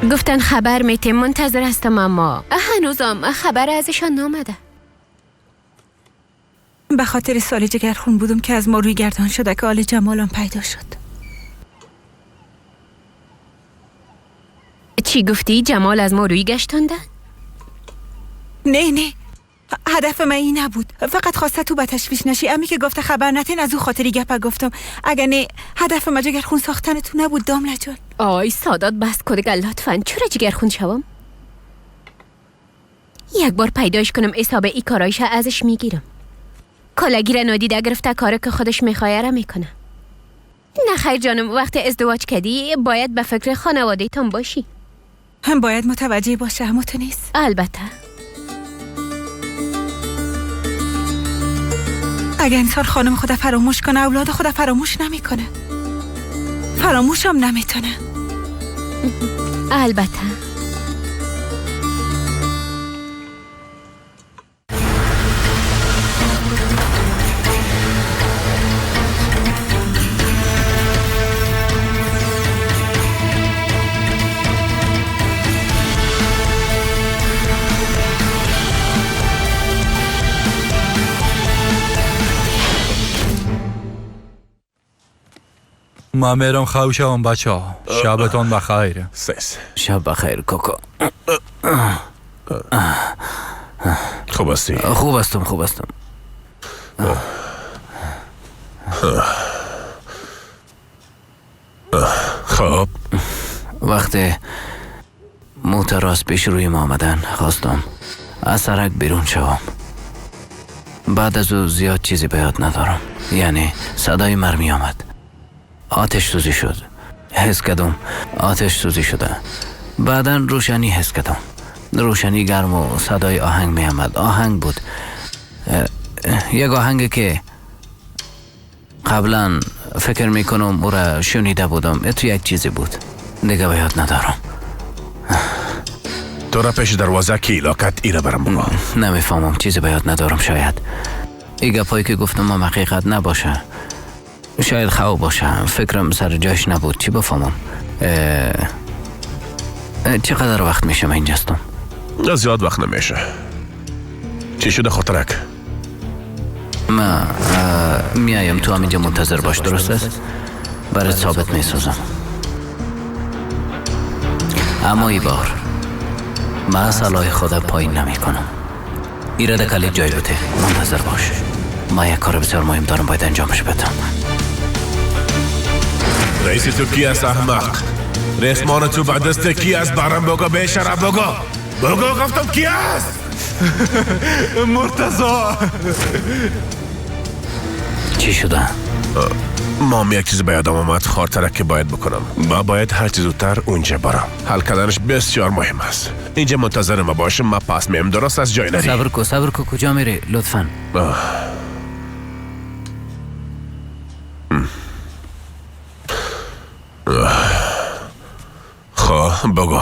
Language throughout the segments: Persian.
گفتن خبر میتیم، منتظر هستم، اما هنوزم خبر ازشان نامده. به خاطر سال جگرخون بودم که از ما روی گردان شده که آل جمالم پیدا شد. چی گفتی؟ جمال از ما روی گشتانده؟ نه نه، هدف من این نبود. فقط خواسته تو به تشویش نشی. امی که گفته خبر نتین، از او خاطری گپه گفتم. اگر نه هدف من جگرخون ساختن تو نبود داملا جان. آی سادات بس کدگه لطفا. چرا جگرخون شوم؟ یک بار پیداش کنم حساب ای کارایش ازش میگیرم. کلگی را نادیده گرفته کاری که خودش میخواه را میکنه. نه خیر جانم، وقتی ازدواج کردی باید به فکر خانواده تان باشی. هم باید متوجه باشه، اما تو نیست. البته اگه انسان خانم خود فراموش کنه، اولاد خود فراموش نمیکنه. فراموش هم نمیتونه. البته. ما میرم خواب شوم بچه ها. شبتان بخیر. شب بخیر کوکو. خوب هستی؟ خوب هستم، خوب هستم. خب وقتی موتر راست پیش روی ما آمدن، خواستم از سرک بیرون شوم. بعد از او زیاد چیزی به یاد ندارم. یعنی صدای مرمی آمد، آتش سوزی شد. حس کردم آتش سوزی شده. بعدا روشنی حس کردم، روشنی گرم و صدای آهنگ می آمد. آهنگ بود، یک آهنگ که قبلا فکر می کنم او را شنیده بودم. تو یک چیزی بود دیگه به یاد ندارم. تو را پیش دروازه کی لاکت ایره برم بگو. نمیفهمم، چیزی به یاد ندارم. شاید ای گپایی که گفتم هم حقیقت نباشه، شاید خواب باشه. فکرم سر جایش نبود. چی بفهمم؟ چقدر وقت میشه من اینجاستم؟ زیاد وقت نمیشه. چی شده خاطرک؟ من میایم، تو هم اینجا منتظر باش، درست است؟ برات ثابت میسازم. اما ای بار من صلاح خدا پایین نمی کنم. ایراده کلی جای بوده، منتظر باش. من یک کار بسیار مهم دارم، باید انجامش بدم. رئیس تو کی است احمق؟ ریسمان تو به دست کی است؟ برام بگو، بیشرف بگو. بگو گفتم کی است؟ مرتضی. چی شده؟ مام یک چیز به یادم آمد خاطره که باید بکنم. ما باید هر چیز زودتر اونجا برم. حل کردنش بسیار مهم است. اینجا منتظر ما باشم، ما پس میم. درست از جای نری. صبر کو، صبر کو، کجا میری؟ لطفاً. خب بگو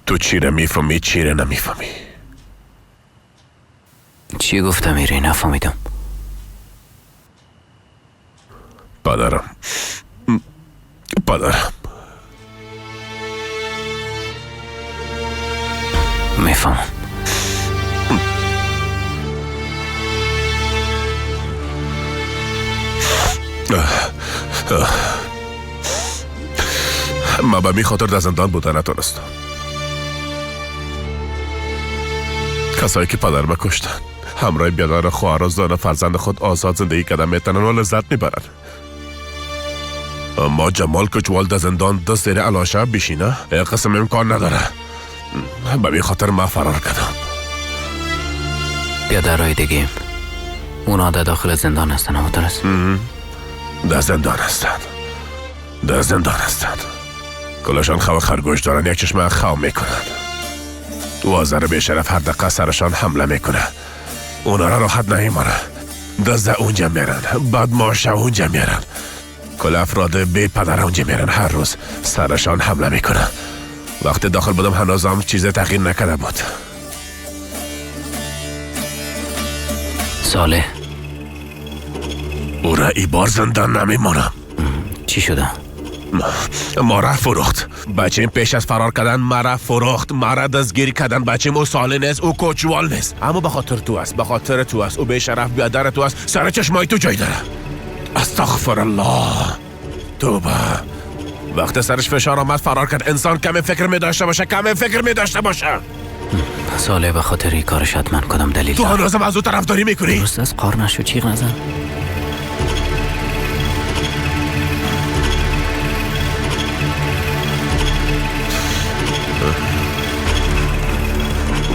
تو چی را میفهمی چی را نمیفهمی؟ چی گفتم میری؟ نفهمیدم. پدرم، پدرم. میفهمم. ما به می خاطر در زندان بوده نتونستم. کسایی که پدرم کشتن همراه بیادر خواهر و زن و فرزند خود آزاد زندگی کردن میتونن و لذت میبرن. اما جمال کچوال در زندان دست زیر علاشه بشینه قسم امکان نداره. به می خاطر ما فرار کردم. بیادرهای دیگه اونا در داخل زندان هستن، اما درست؟ در زندان هستن، در زندان هستن. کلشان خو خرگوش دارن، یک چشمه خو میکنن. وازر بیشرف هر دقیقه سرشان حمله میکنه. اونا را راحت نمیمانه. دزده اونجا میرن، بعد ماشه اونجا میرن، کل افراد بی پدر اونجا میرن. هر روز سرشان حمله میکنه. وقتی داخل بودم هنوزم چیز تغییر نکرده بود. صالح او را ای بار زندان نمیمانم. چی شده؟ ما را فروخت. بچیم پیش از فرار کردن مرا فروخت، مرا دستگیر کردن. بچیم او ساله نیست، او کوچوال نیست، اما به خاطر تو است، به خاطر تو است. او به شرف بیادر تو است، سر چشمای تو جای داره. استغفر الله، توبه. وقت سرش فشار آمد فرار کرد. انسان کم فکر می داشته باشه، کم فکر می داشته باشه. ساله به خاطر این کارش حتما کدام دلیل تو هنوزم از او طرفداری میکنی؟ درست از قار نشو، چیغ نزن.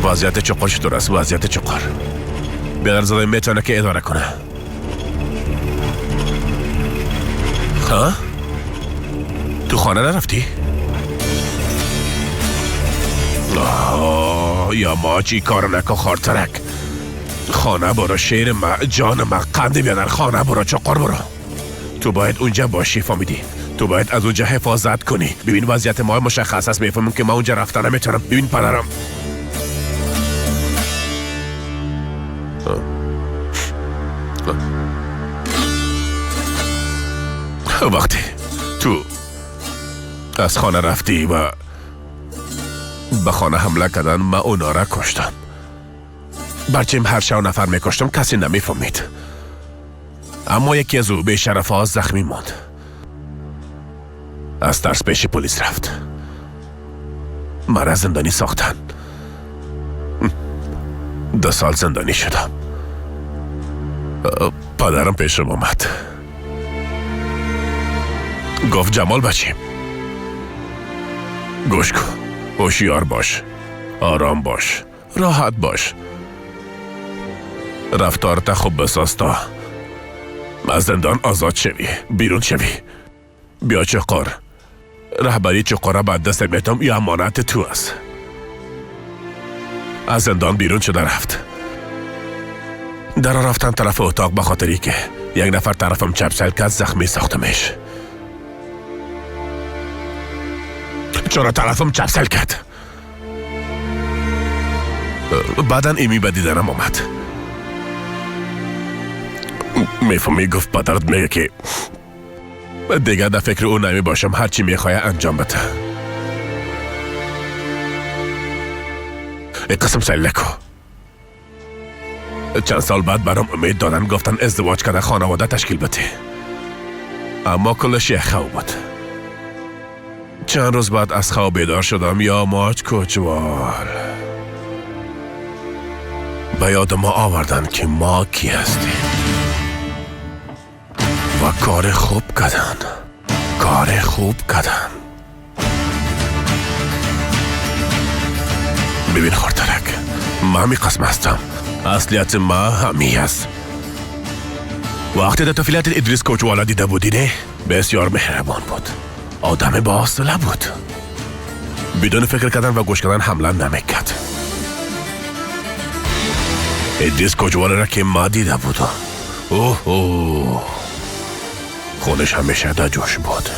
وضعیت چقار چطور است؟ وضعیت چقار بیادرزاده میتونه که اداره کنه. ها؟ تو خانه نرفتی؟ آه یا ما چی کار نکن خارترک. خانه برو شیر ما، جان ما، قند بیادر. خانه برو، چقار برو. تو باید اونجا باشی، فهمیدی؟ تو باید از اونجا حفاظت کنی. ببین وضعیت ما مشخص است، میفهمم که ما اونجا رفتن نمیتونم. ببین پدرم وقتی تو از خانه رفتی و به خانه حمله کردن، من اونا را کشتم. برچیم هر شو نفر میکشتم کسی نمیفهمید، اما یکی از او به شرف ها زخمی ماند. از ترس پیش پلیس رفت. مرا زندانی ساختن. 2 سال زندانی شدم. پدرم پیشم آمد، گفت جمال بچیم گوش کن، هوشیار باش، آرام باش، راحت باش، رفتارت خوب بساز تا از زندان آزاد شوی، بیرون شوی. بیا چقار، رهبری چقاره بعد دست میتم، یا امانت تو است. از زندان بیرون شده رفت. در رفتم طرف اتاق، به خاطری که یک نفر طرفم چپ سل کرد زخمی ساختمش. چرا طرفم چپ سل کرد؟ بعدا ایمی به دیدنم آمد. میفهمی؟ گفت پدرت میگه که دیگه در فکر او نمی باشم، هرچی میخواه انجام بده. قسم سلکو. چند سال بعد برام امید دادن، گفتن ازدواج کرده خانواده تشکیل بده، اما کلش یک خواب بود. چند روز بعد از خواب بیدار شدم. یا ماج کوچوال، به یاد ما آوردن که ما کی هستیم و کار خوب کردن، کار خوب کردن. ببین خورترک، من همی قسم هستم، اصلیت ما همی هست. وقتی در طفولیت ادریس کوچوالا دیده بودی نه؟ بسیار مهربان بود، آدم با حوصله بود، بدون فکر کردن و گوش کردن حمله نمیکرد. ادریس کوچوالا را که ما دیده بودم، اوه اوه، خونش همیشه در جوش بود،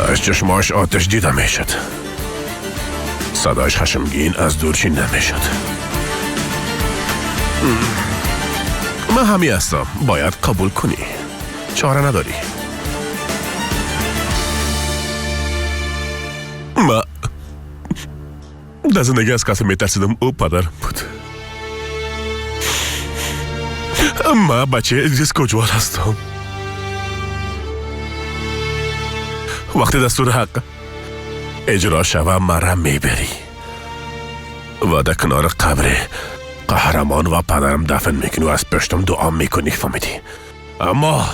از چشماش آتش دیده میشد، صداش خشمگین از دور شنیده میشد. من همی هستم، باید قبول کنی، چاره نداری. من در زندگی از کسی میترسیدم، او پدرم بود. من بچه ادریس کوچوال هستم. وقتی دستور حق اجرا شوه مرا میبری و در کنار قبر قهرمان و پدرم دفن میکنی و از پشتم دعا میکنی، فهمیدی؟ اما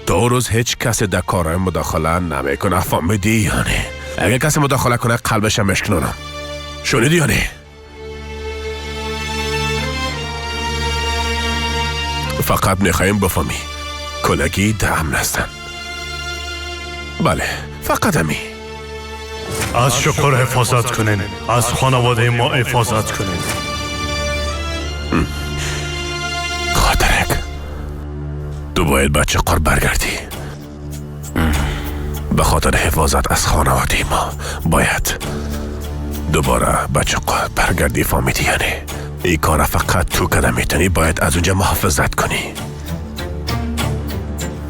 2 روز هیچ کسی در کارهای مداخله نمیکنه، فهمیدی یا نه؟ اگه کسی مداخله کنه قلبش مشکنونم، شنیدی یا نه؟ فقط میخوایم بفهمی کلگی در امن هستن. بله، فقط همی. از شکر حفاظت کنین، از خانواده ما حفاظت کنین. خاطرک، تو باید بچه قر برگردی. به خاطر حفاظت از خانواده ما باید دوباره بچه قر برگردی، فهمیدی؟ یعنی این کار فقط تو کده میتونی، باید از اونجا محافظت کنی.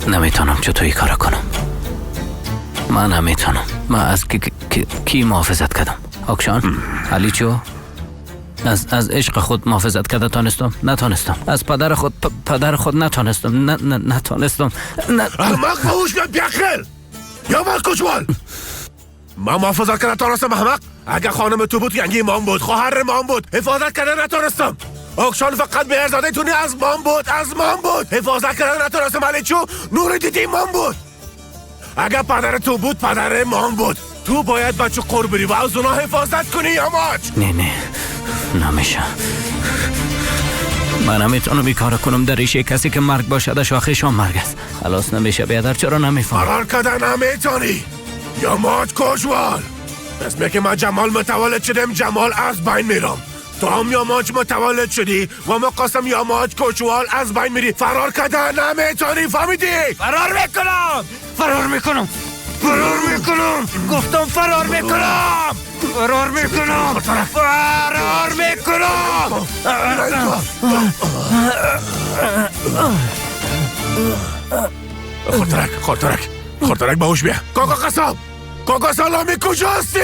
نمیتونم چطور این کار کنم. من نمیتونم. من از کی محافظت کردم؟ آکشان؟ علی چو؟ از عشق خود محافظت کرده تانستم؟ نتانستم. از پدر خود پدر خود نتانستم. نه نتانستم. احمق باهوش بیا بیخل یا من کجوال. من محافظت کرده تانستم احمق. اگه خانم تو بود ینگی مام بود، خواهر مام بود، حفاظت کرده نتانستم. آکشان فقط به ارزاده تونی از مام بود، از مام بود، حفاظت کرده نتانستم. علی چو نور دیدی مام بود. اگه پدر تو بود پدر مام بود. تو باید بچه قور بری و از اونا حفاظت کنی یاماچ. نه نه نمیشه. من نمیتونم این کار کنم. در ریشه کسی که مرگ باشد شاخشان مرگ است. خلاص نمیشه بیادر. چرا نمیفهم؟ فرار کردن نمیتونی یاماچ کشوال. اسمی که من جمال متولد شدم جمال از بین میرم. تو هم یاماچ متولد شدی و ما قاسم یاماچ کشوال از بین میری. فرار کردن نمیتونی، فهمیدی؟ فرار میکنم، فرار میکنم، فرار میکنم. گفتم فرار میکنم، فرار میکنم، فرار میکنم. خورترک، خورترک، خورترک باهوش بیا. کاکا قصاب، کاکا سلامی کجا هستی؟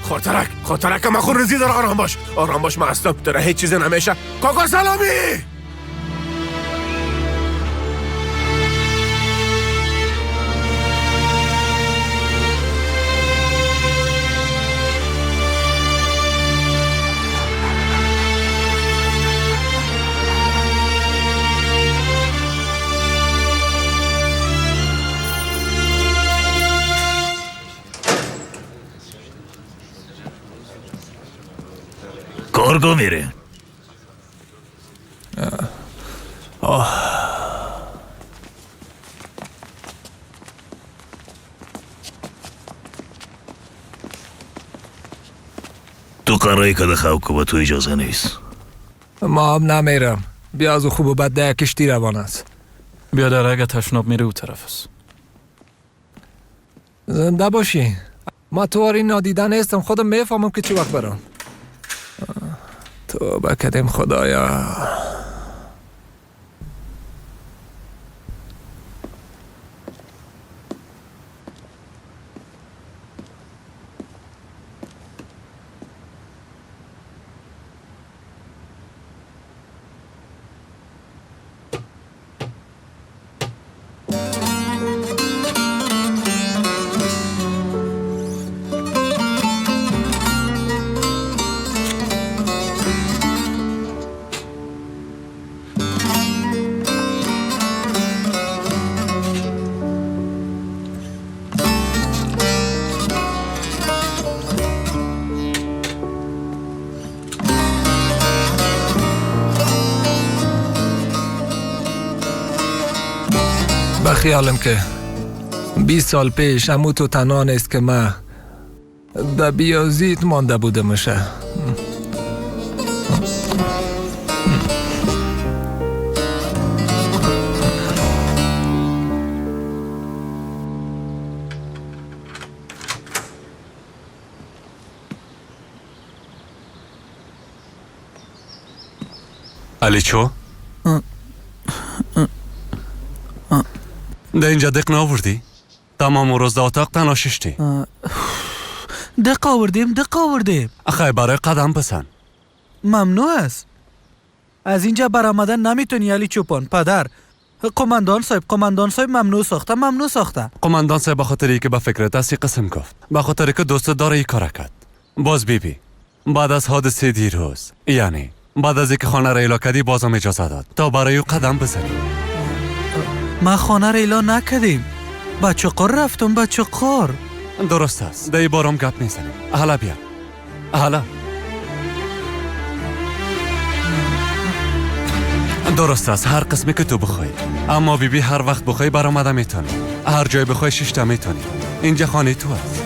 خورترک، خورترک من خون ریزی داره. آرام باش، آرام باش، من هستم. داره هیچ چیزی نمیشه. کاکا سلامی. کارگاه میره. تو قراره که خواب که با تو اجازه نیست. ما هم نمیرم. بیا از خوب و بد ده کشتی روان است. بیا در اگه تشناب میره او طرف است. زنده باشی. ما تو این نادیده نیستم. خودم میفهمم که چی وقت برام. توبه کردیم خدایا. خیالم که 20 سال پیش امو تو تنها نیست که من در بیازیت مانده بوده میشه. علی چو؟ در اینجا دق نآوردی؟ تمام روز در اتاق تنها ششتی. دق آوردیم، دق آوردیم. اخی برای قدم بزن. ممنوع است. از اینجا برآمدن نمیتونی علی چوپان. پدر قماندان صاحب، قماندان صاحب ممنوع ساخته، ممنوع ساخته. قماندان صاحب به خاطر که به فکرت است قسم گفت، به خاطر که دوست داره ای کار کرد. باز بی بی بعد از حادثه دیروز، یعنی بعد از اینکه خانه را ایلا کردی، بازم اجازه داد تا برای او قدم بزنی. ما خانه را ایلا نکردیم. با چقر رفتم، با چقر. درست است. در بارم گپ میزنیم. حالا بیا. حالا. درست است. هر قسمی که تو بخوای. اما بی بی هر وقت بخوای برآمده میتونی. هر جای بخوای ششته میتونی. اینجا خانه تو است.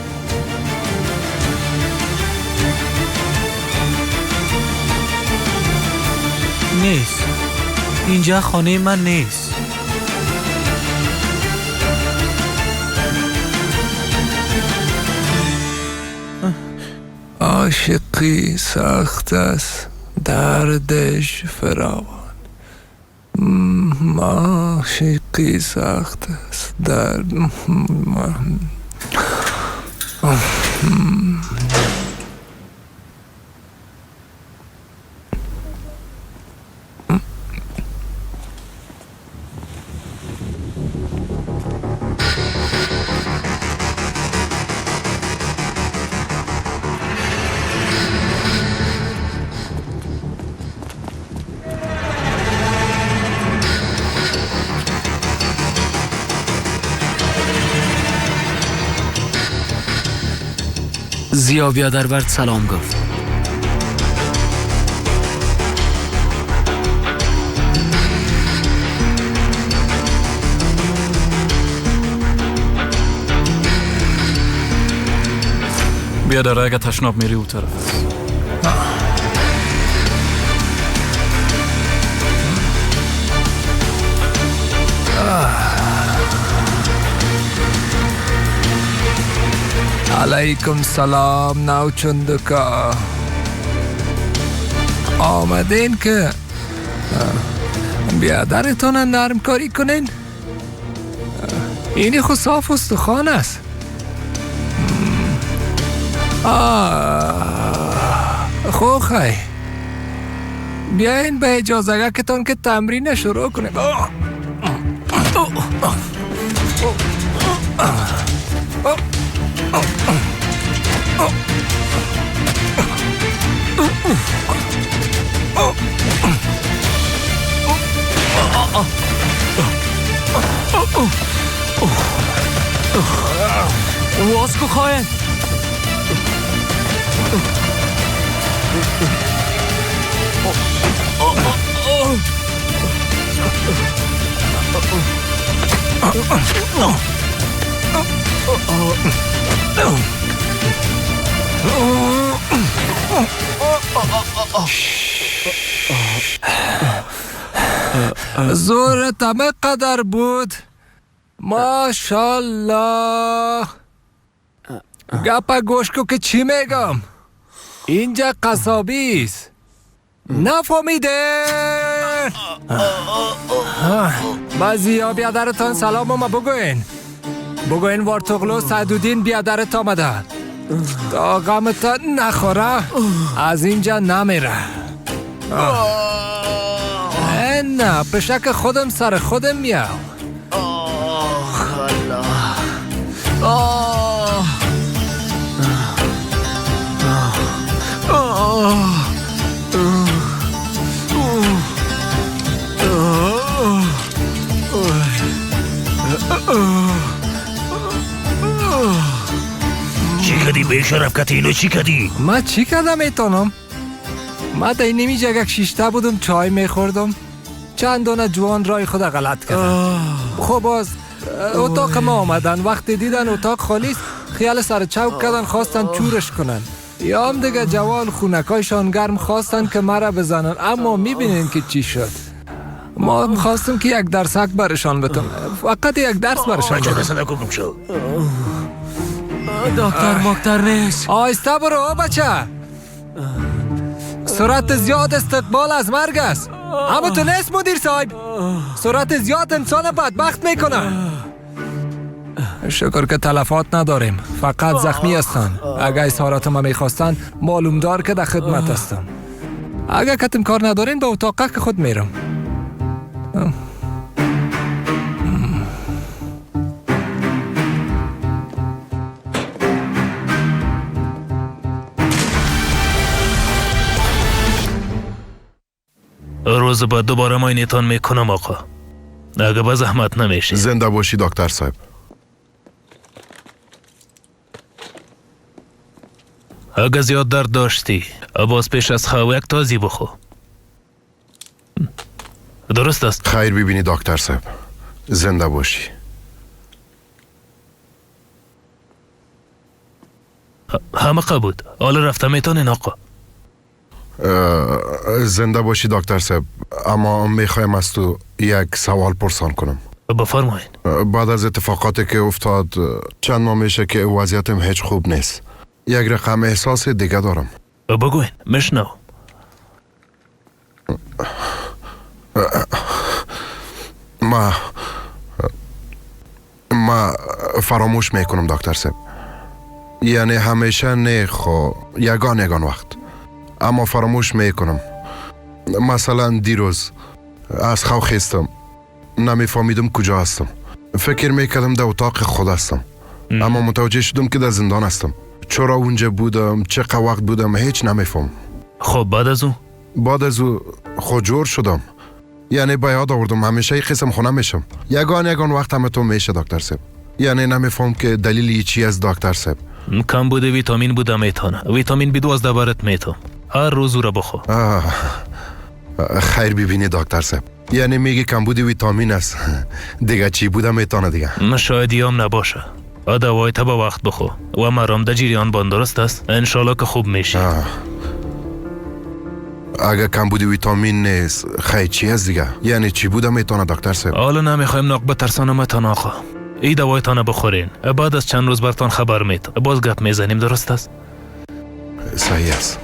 نیست. اینجا خانه من نیست. عاشقی سخت است، دردش فراوان. عاشقی سخت است، درد. ضیا بیادرورد سلام گفت. بیادر اگه تشناب میری او طرف است. علیکم سلام نوچندکا، آمدین که بیادرتان نرم کاری کنین؟ اینی خو صاف استخوان است. خو خی بیاین به اجازه کتان که تمرین شروع کنیم. واسکو خواهد. زور تمه قدر بود. ماشالله. گپا گوش کو که چی میگم. اینجا قصابی است. نفهمیده؟ بعضی بیادرتان سلام ما بگوین. بگوین وارتوغلو سعدودین بیادرت آمده. تا غمت نخوره از اینجا نمیره. نه پشک خودم سر خودم میام. آه الله. آه آه چی کدی بیشرف کتی؟ اینو چی کدی؟ ما چی کردم ایتانم؟ ما در اینمی جگه شیشته بودم چای میخوردم، چند دانه جوان رای خود غلط کردن. خب باز اتاق ما آمدن، وقتی دیدن اتاق خالی است خیال سر چوک کردن، خواستن چورش کنن. یا هم دیگه جوان خونکایشان گرم خواستن که مرا بزنن، اما میبینین که چی شد. ما هم خواستم که یک درسک برشان بتم، فقط یک درس برشان بدم. دکتر مکتر نیست. آهسته برو بچه، سرعت زیاد استقبال از مرگ است. اما تو نیست مدیر صاحب، سرعت زیاد انسان بدبخت میکنه. شکر که تلفات نداریم، فقط زخمی هستن. اگه اظهارات ما میخواستن معلوم دار که در خدمت هستم. اگه کتم کار ندارین به اتاقه که خود میرم. روز بعد دوباره ماینتان میکنم آقا، اگه به زحمت نمیشه. زنده باشی دکتر صاحب. اگه زیاد درد داشتی باز پیش از خواب یک تازی بخو. درست است. خیر ببینی دکتر صاحب، زنده باشی. همه بود. حالا رفته میتونین آقا. زنده باشی دکتر صاحب، اما میخوایم از تو یک سوال پرسان کنم. بفرمایید. بعد از اتفاقاتی که افتاد چند ماه میشه که وضعیتم هیچ خوب نیست. یک رقم احساس دیگه دارم. بگوین مشنو. ما فراموش میکنم دکتر صاحب. یعنی همیشه نه، خو یگان وقت، اما فراموش میکنم. مثلا دیروز از خواب خیستم، نمیفهمیدم کجا هستم. فکر میکردم در اتاق خود هستم، اما متوجه شدم که در زندان هستم. چرا اونجا بودم، چه وقت بودم، هیچ نمیفهم. خب بعد از او؟ بعد از او خود جور شدم، یعنی به یاد آوردم همیشه قسم خونه میشم. یگان وقت همه تو میشه دکتر صاحب. یعنی نمیفهم که دلیل چی از دکتر صاحب. کم بوده ویتامین بوده میتونه. ویتامین B12 برات میتم. هر روز او را بخور. خیر ببینی دکتر صاحب. یعنی میگی کمبود ویتامین است. دیگه چی بوده میتونه دیگه؟ شاید یام نباشه. دوای تا به وقت بخور و مرام در جریان بان، درست است؟ انشالله که خوب میشی. اگه کمبود ویتامین نیست، خیر چی است دیگه؟ یعنی چی بوده میتونه دکتر صاحب؟ حالا نمیخوایم ناق بترسانمتان آقا. ای دوایتان بخورین، بعد از چند روز برتان خبر میتم، باز گپ میزنیم، درست است؟ صحیح است.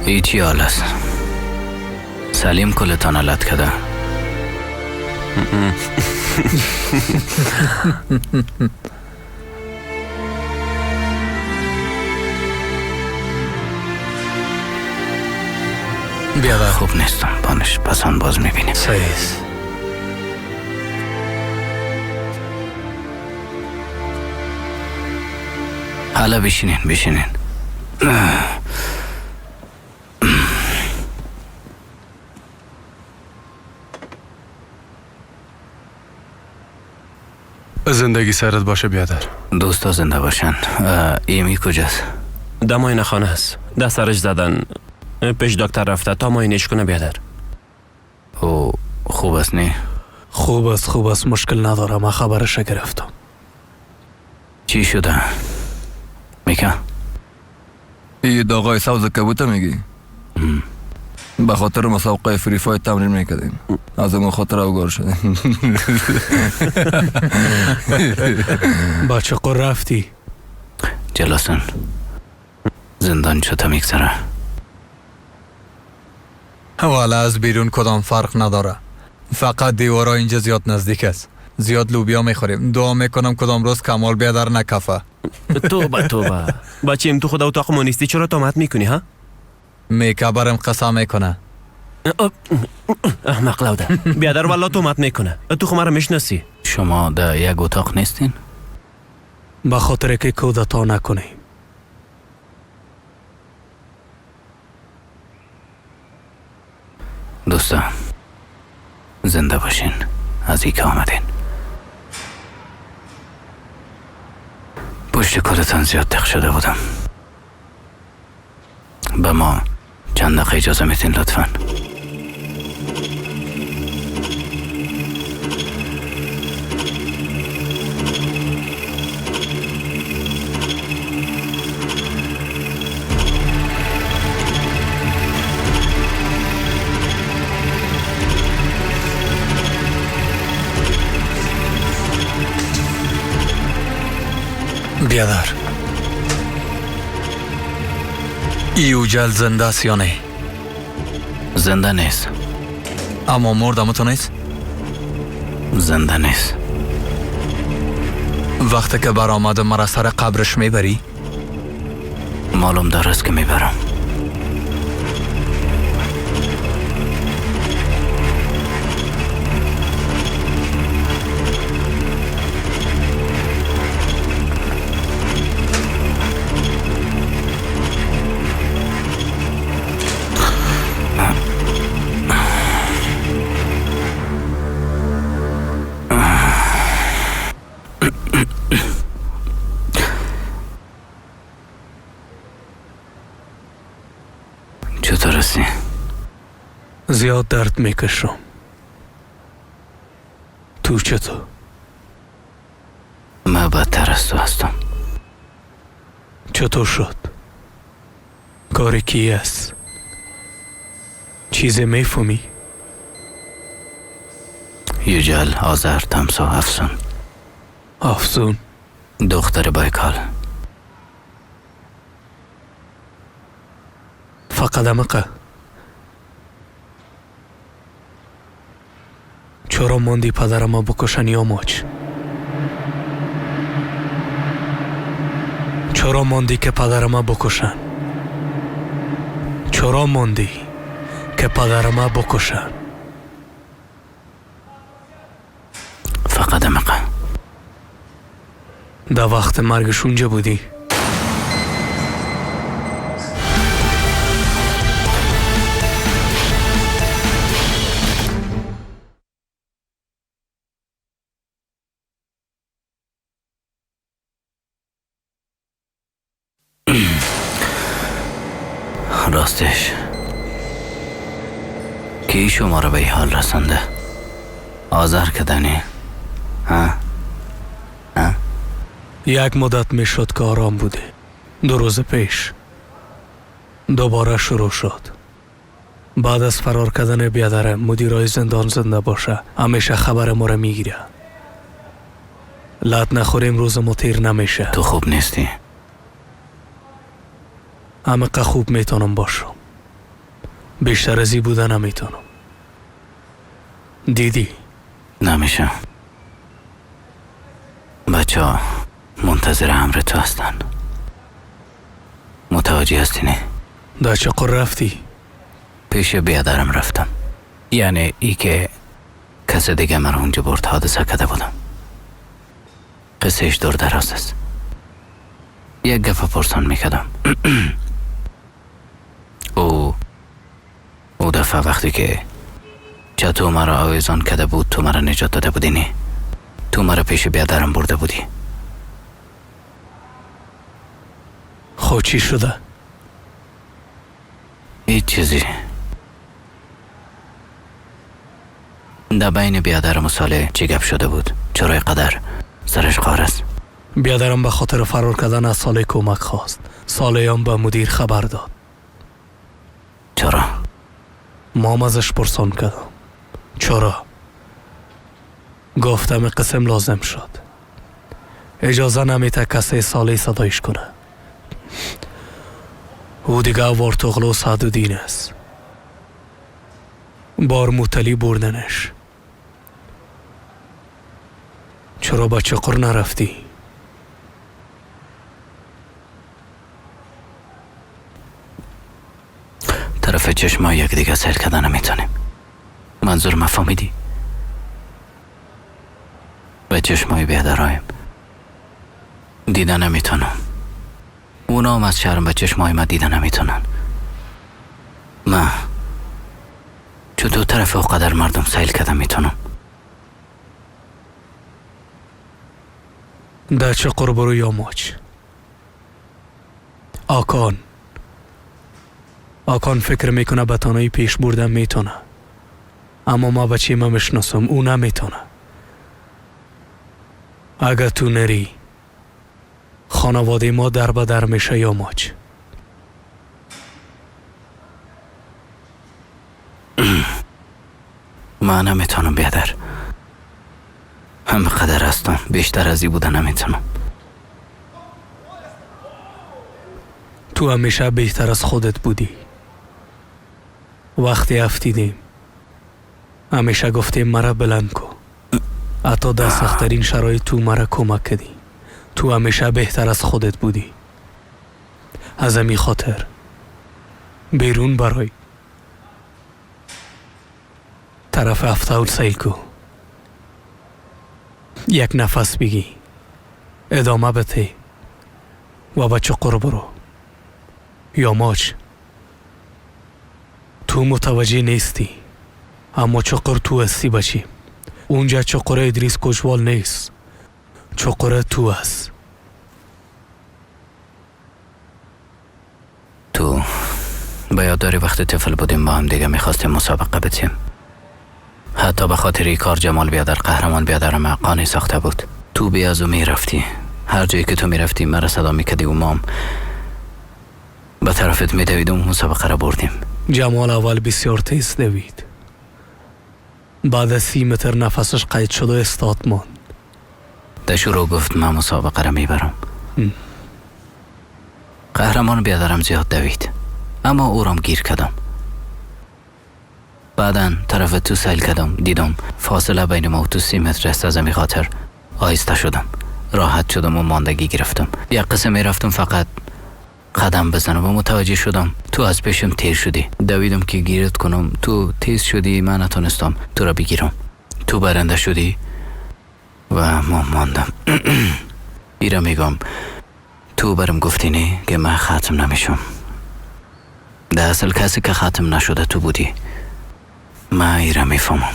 ای چی حال است؟ سلیم کلتان علت کده. بیادر خوب نیستم بانش، پسان باز میبینیم. صحیح است. حالا بشینین بشینین. زندگی سرت باشه بیادر. دوستا زنده باشن. ایمی کجاست؟ در معاینه خانه است. دست سرش زدن، پیش دکتر رفته تا معاینهش کنه بیادر. او خوب است نه؟ خوب است خوب است، مشکل نداره، من خبرش گرفتم. چی شده؟ میکن؟ ای داغای سبز کبوته میگی؟ به خاطر مسابقه Free Fire تمرین میکردیم، از اون خاطر اوگار شدیم. بچه قر رفتی؟ جلاسن زندان چطور میگذره؟ والا از بیرون کدام فرق نداره، فقط دیوارا اینجا زیاد نزدیک است. زیاد لوبیا میخوریم. دعا میکنم کدام روز کمال بیادر نکفه. توبه توبه بچیم، تو خود اتاق ما نیستی، چرا تهمت میکنی ها؟ میکه برم قسم میکنه. احمق لوده بیادر، والله تهمت میکنه. تو خو مرا میشناسی. شما در یک اتاق نیستین؟ به خاطر که کودتا نکنیم. دوستان زنده باشین از ای که آمدین. پشت کلتان زیاد تق شده بودم. به ما چند دقیقه اجازه میتین لطفاً؟ بیادر ایوجل زنده است یا نه؟ زنده نیست. اما مرد تو نیست؟ زنده نیست. وقتی که برآمده مرا سر قبرش میبری؟ معلوم دار است که میبرم. زیاد درد میکشم. تو چطور؟ من بدتر از تو هستم. چطور شد؟ کار کی است؟ چیز میفهمی؟ یوجل، آذر، تمسا، افسون. افسون؟ دختر بایکال. فقط امقه. چرا ماندی پدرم بکشن یا ماچ؟ چرا ماندی که پدرم بکشن؟ چرا ماندی که پدرم بکشن؟ فقط امقه. در وقت مرگش اونجا بودی؟ راستش کی شما را به این حال رسانده؟ آذر کدنی؟ ها؟ ها؟ یک مدت میشد که آرام بوده. 2 روز پیش دوباره شروع شد. بعد از فرار کردن بیادره مدیرای زندان زنده باشه همیشه خبر ما را میگیره. لط نخوریم روز ما تیر نمیشه. تو خوب نیستی. همه خوب میتونم باشم. بیشتر از این بوده نمیتونم. دیدی؟ نمیشه. بچه ها منتظر امر تو هستن. متوجه هستی نه؟ در چقر رفتی؟ پیش بیادرم رفتم. یعنی ای که کس دیگه مرا اونجا برد حادثه کرده بودم. قصهش دور دراز است. یک گفه پرسان میکردم. او دفعه وقتی که چطور مرا آویزان کرده بود تو مرا نجات داده بودی نه؟ تو مرا پیش بیادرم برده بودی. خب چی شده؟ هیچ چیزی. در بین بیادرم و صالح چی گپ شده بود؟ چرا قدر سرش قار است؟ بیادرم به خاطر فرار کردن از صالح کمک خواست. صالح هم به مدیر خبر داد. چرا؟ ما ازش پرسان کردم چرا؟ گفتم قسم لازم شد. اجازه نمیده کسی صالح صدایش کنه. او دیگه وارتوغلو سعدالدین است. بار موتلی بردنش. چرا به چقر نرفتی؟ طرف چشمای یک دیگه سیل کردن نمیتونیم. منظور ما فهمیدی؟ به چشمای بیادرایم دیده نمیتونم. اونا هم از شرم به چشمای ما دیده نمیتونن. من چطور طرف اوقدر مردم سیل کردن میتونم؟ در چقر برو یا ماچ. آکان فکر میکنه به تنهایی پیش بردن میتونه، اما ما بچه ما میشناسم او نمیتونه. اگر تو نری خانواده ما در به در میشه یا ماچ. من نمیتونم بیادر. هم قدر هستم، بیشتر از این بوده نمیتونم. تو همیشه بهتر از خودت بودی. وقتی افتیدیم همیشه گفتیم مرا بلند کو. حتی در سخت‌ترین شرایط تو مرا کمک کردی. تو همیشه بهتر از خودت بودی. از همی خاطر بیرون برای طرف افتاول سیل کو. یک نفس بگی ادامه بده و به چقر برو. یا ماچ تو متوجه نیستی اما چقر تو هستی بچی. اونجا چقر ادریس کوچوال نیست، چقر تو هست. تو به یاد داری وقتی طفل بودیم با هم دیگه میخواستیم مسابقه بدیم. حتی به خاطر این کار جمال بیادر قهرمان بیادر ما قانع ساخته بود. تو بی از او میرفتی، هر جایی که تو میرفتی مرا صدا میکردی و مام به طرفت میدویدم و مسابقه را بردیم. جمال اول بسیار تیز دوید، بعد از 30 متر نفسش قید شد و استاد ماند. در شروع گفت من مسابقه را میبرم. قهرمان بیادرم زیاد دوید، اما او رام گیر کردم. بعدا طرف تو سیل کردم، دیدم فاصله بین ما و تو 30 متر است. از همین خاطر آهسته شدم، راحت شدم و ماندگی گرفتم. یک قسم میرفتم فقط قدم بزنم و متوجه شدم تو از پیشم تیر شدی. دویدم که گیرت کنم، تو تیز شدی، من نتونستم تو را بگیرم. تو برنده شدی و ما ماندم. ایرا میگم تو برم گفتی نه که من ختم نمیشم. در اصل کسی که ختم نشده تو بودی. من ایرا میفهمم.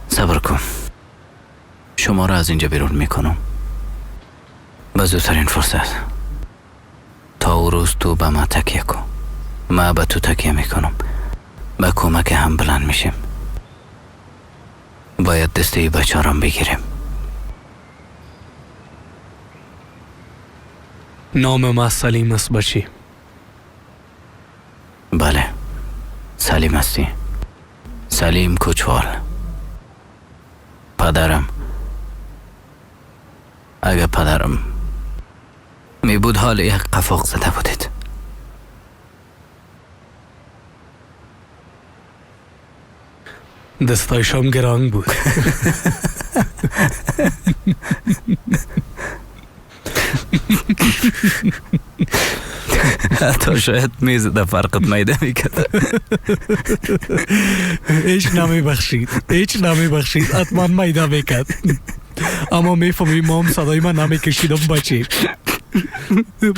صبر کن، شما را از اینجا بیرون میکنم به زودترین فرصت. تا او روز تو به من تکیه کن، من به تو تکیه میکنم. به کمک هم بلند میشیم. باید دسته بچه رام بگیریم. نام ما سلیم است بچی. بله سلیم هستی، سلیم کوچوال. پدرم، اگه پدرم می بود حال یک قفاق زده بودید. دستایشم گرانگ بود. حتی شاید میزده فرقت میده میکرد. هیچ نمیبخشید، هیچ نمیبخشید، حتما میده میکرد. اما میفهمی مام صدای من نمیکشیدم بچه،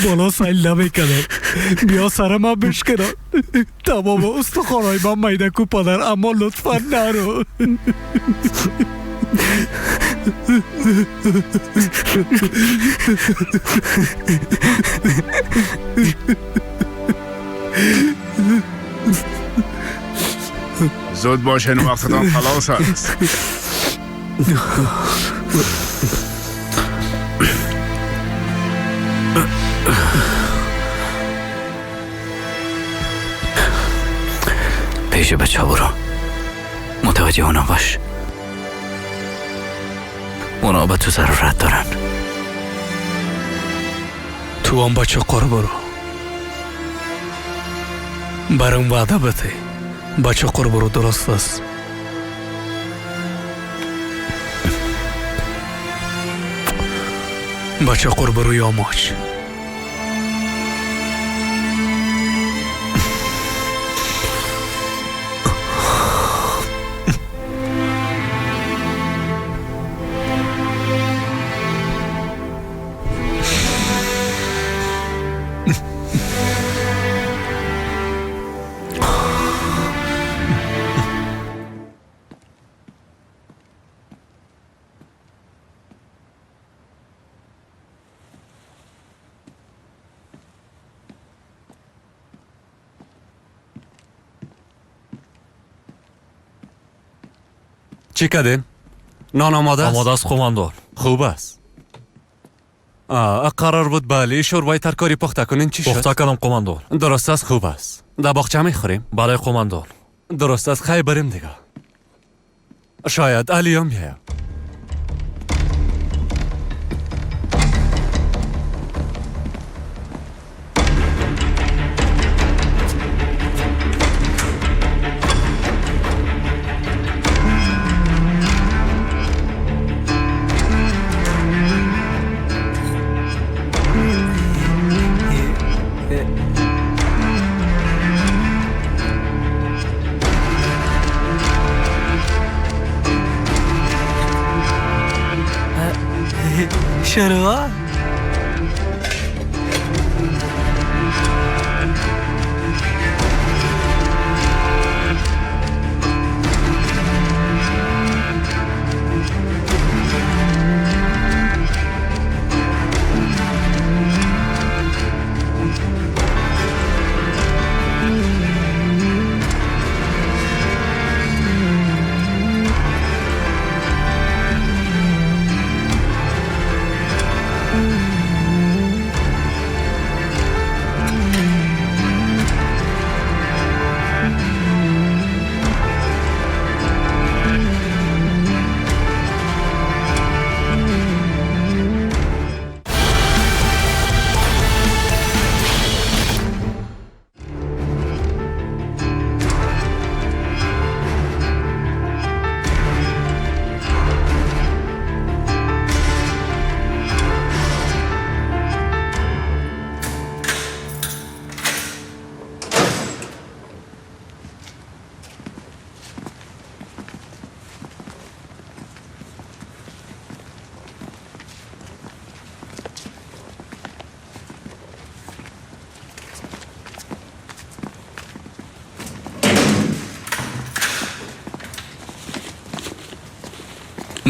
بالا سیل نمیکردم، بیا سر من بشکنم، تمام استخوانای من میده کو پدر، اما لطفا نرو. زود باشین وقتتان خلاص است. پیش بچه ها برو، متوجه اونا باش. اونا به تو ضرورت دارن. تو هم بچه قر برو، برام وعده بده. بچه قر برو، درست است. بچه قر برو یا ماچ. چی کردین؟ نان آماده است؟ آماده است قماندان. خوب است. قرار بود بله شوربای ترکاری پخته کنین، چی شد؟ پخته کردم قماندان. درست است، خوب است. در باغچه میخوریم؟ بله قماندان. درست است، خیلی بریم دیگه. شاید علی هم بیاید. شروع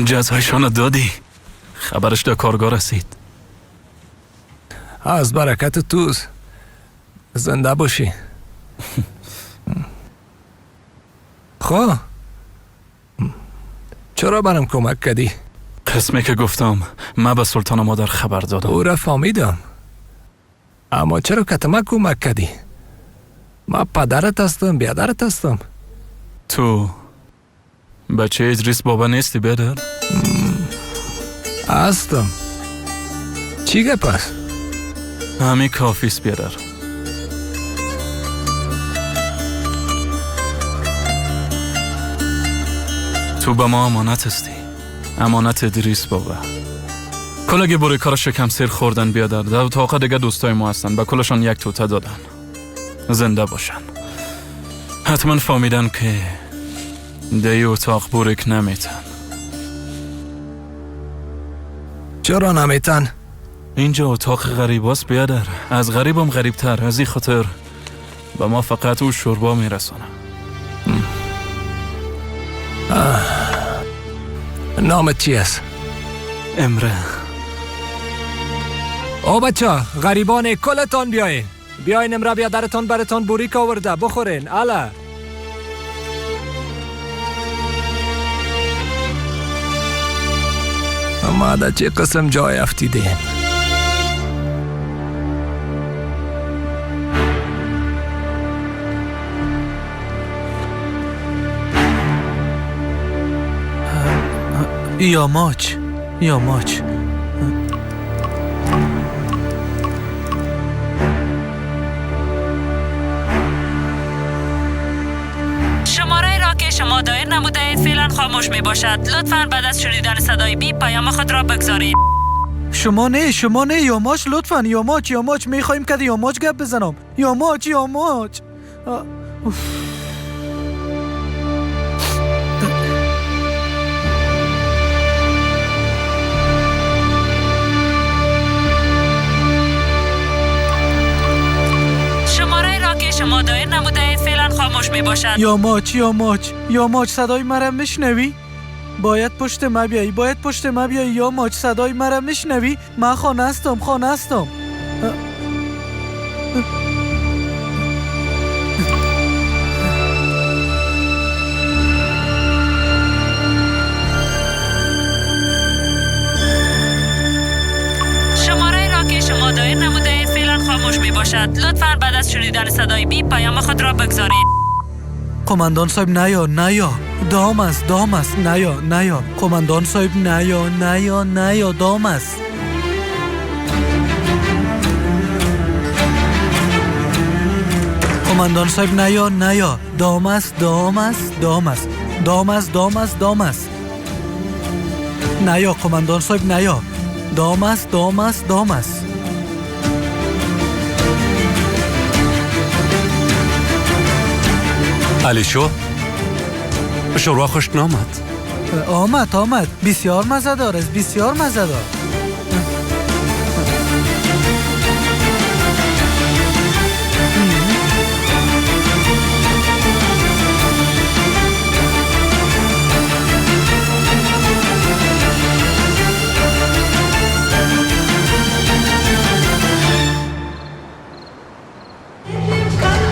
جزایشان دادی. خبرش در کارگاه رسید. از برکت توست. زنده باشی. خب چرا برام کمک کردی؟ قسمی که گفتم من به سلطان مادر خبر دادم. او را فهمیدم، اما چرا که من کمک کردی؟ من پدرت هستم، بیادرت هستم. تو بچه ادریس بابا نیستی بیادر؟ هستم. چی گپ است؟ همین کافیست بیادر. تو به ما امانت هستی، امانت ادریس بابا. کلگی بوری کار شکم سیر خوردن بیادر. در اتاق دیگه دوستای ما هستن، به کلشان یک توته دادن. زنده باشن. حتما فهمیدن که دی اتاق بورک نمیتن. چرا نمیتن؟ اینجا اتاق غریب است بیادر، از غریبم غریبتر. از این خاطر به ما فقط او شوربا میرسانه. نامت چی است؟ امره. او بچه غریبان کلتان بیاین. بیاین امره بیادرتان براتان بوریک آورده، بخورین. الا ما در چه قسم جای افتیدیم. یاماچ، یاماچ. شماره را که شما دایر نموده اید فعلا خاموش می باشد. لطفاً بعد از شنیدن صدای بیپ پیام خود را بگذارید. شما نه، شما نه، یاماچ لطفاً. یاماچ، یاماچ، میخوایم که یاماچ گپ بزنم. یاماچ، یاماچ. شما دایر نموده اید فعلا خاموش می باشد. یاماچ، یاماچ، یاماچ، صدای مرا میشنوی؟ باید پشت ما بیایی، باید پشت ما بیایی. یاماچ صدای مرا میشنوی؟ من خانه هستم، خانه هستم. شماره را که شما دایر نموده اید فعلا خاموش می باشد. لطفاً بعد از شنیدن صدای بیپ پیام خود را بگذارید. قماندان صاحب نیا، نیا، دام است، دام است، نیا، نیا. قماندان صاحب نیا، نیا، نیا، دام است. قماندان صاحب نیا، نیا، دام است، دام است، دام است، دام است، دام است، دام است. نیا قماندان صاحب نیا، دام است، دام است، دام است. علیشو، شوروا خوش نامد. آمد، آمد، بسیار مزه دار است، بسیار مزه دار.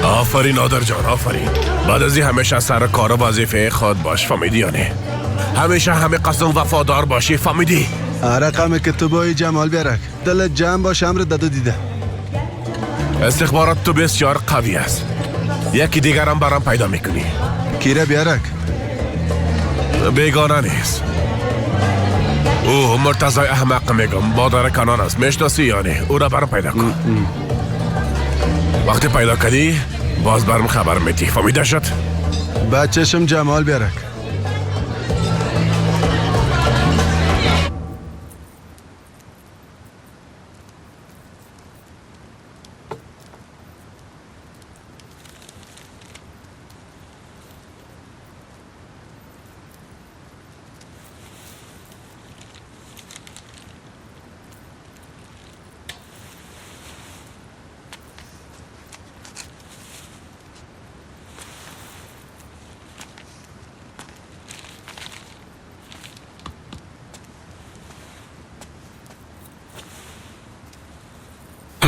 آفرین نادر جان، آفرین. بعد از این همیشه سر کار و وظیفه خود باش، فهمیدی یا نه؟ همیشه همه قسم وفادار باشی، فهمیدی؟ رقم که تو بای جمال بیارک دل جمع باش، امر دادو دیده. استخبارات تو بسیار قوی است. یکی دیگرم برام پیدا میکنی. کیره بیارک؟ بیگانه نیست. او مرتضی احمق میگم، مادر کنان است، میشناسی یا نه؟ او را برام پیدا کن. وقتی پیدا کردی باز برم خبر میدی، فهمیده شد؟ بچه‌شم جمال بیارک.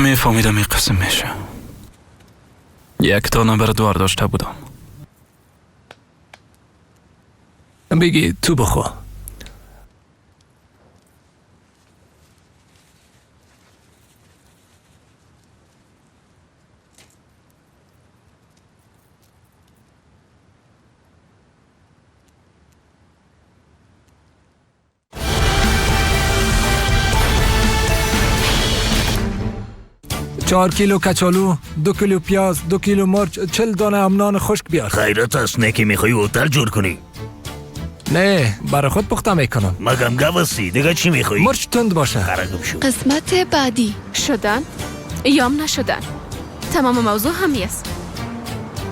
نمیفهمیدم این قسم میشه. یک دانه بر دوار داشته بودم. بگی تو بخو. چهار کیلو کچالو، 2 کیلو پیاز، 2 کیلو مرچ، 40 دانه هم نان خشک بیار. خیرات است نه که میخوای هتل جور کنی؟ نه، برای خود پخته میکنم. مگم گوستی دیگه چی میخوای؟ مرچ تند باشه. خرگم شو. قسمت بعدی شدن یام نشدن، تمام موضوع همی است.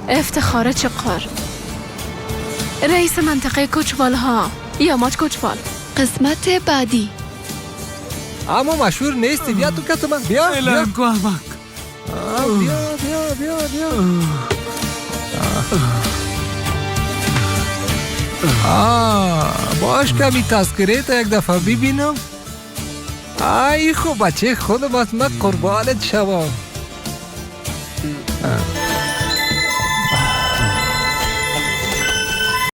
افتخار چقار، رئیس منطقه کوچوال ها، یاماج کوچوال. قسمت بعدی. اما مشهور نیستی، بیا تو کتو من، بیا بیا بیا بیا بیا بیا. باش کمی تذکره تا یک دفعه ببینم. ای خب بچه خودم است، من قربانت شوم.